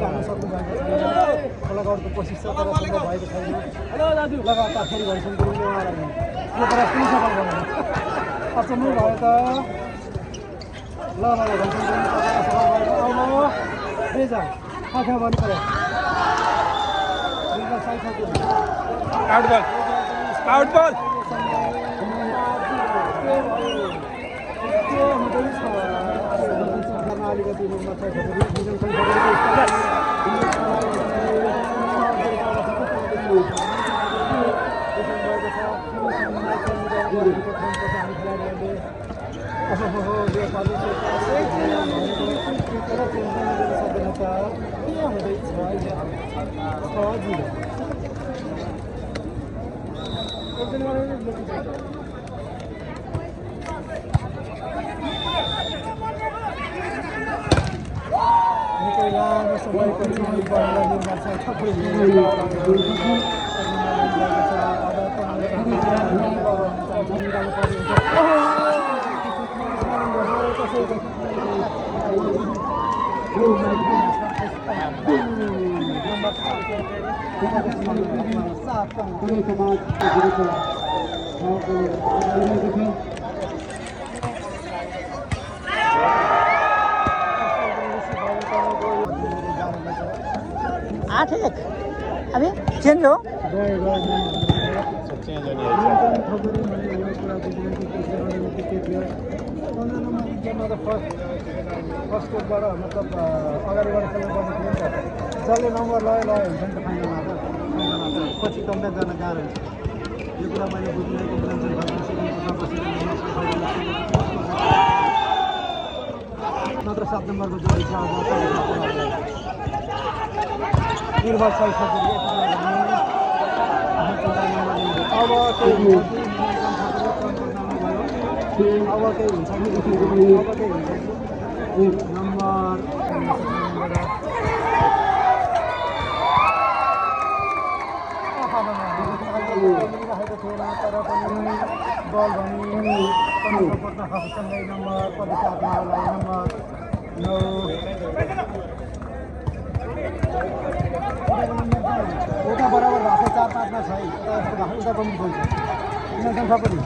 हाल्न सक्नु भएको छैन। खोलागढको कोसिस छ तर सम्भव भएको छैन। लगातार फेरि भइसक्यो उहाँलाई यो प्रयास पनि सफल भएन। अचम्मै भयो त। ल आउनु बेजा आँखा भन्नु पर्यो। आउट बल आउट बल अलिकति निकै लामो समयपछि बललाई निर्माण छ थप्रै आठ एक अभी चेंज हो फर्स्ट कोटबाट मतलब अगाडिबाट खेल्नुपर्ने थियो नि त। जसले नम्बर लगायो हुन्छ नि त फाइनलमा त। पछि कम्ब्याक गर्न गाह्रो हुन्छ। यो कुरा मैले बुझिरहेको मात्र 7 नम्बरको जोडी छ। निर्भर अब केही हुन्छ नम्बर राखेको थिएन तर पनि बल भने सँगै नम्बर 57 नम्बर 9 उता बराबर भएको 4-5 छ है। उता पनि बोल्छ मिलन पनि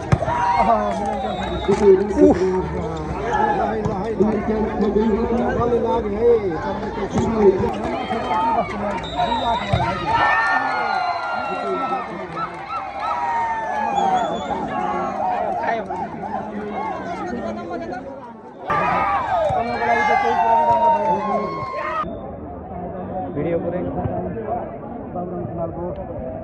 भिडियो पुरै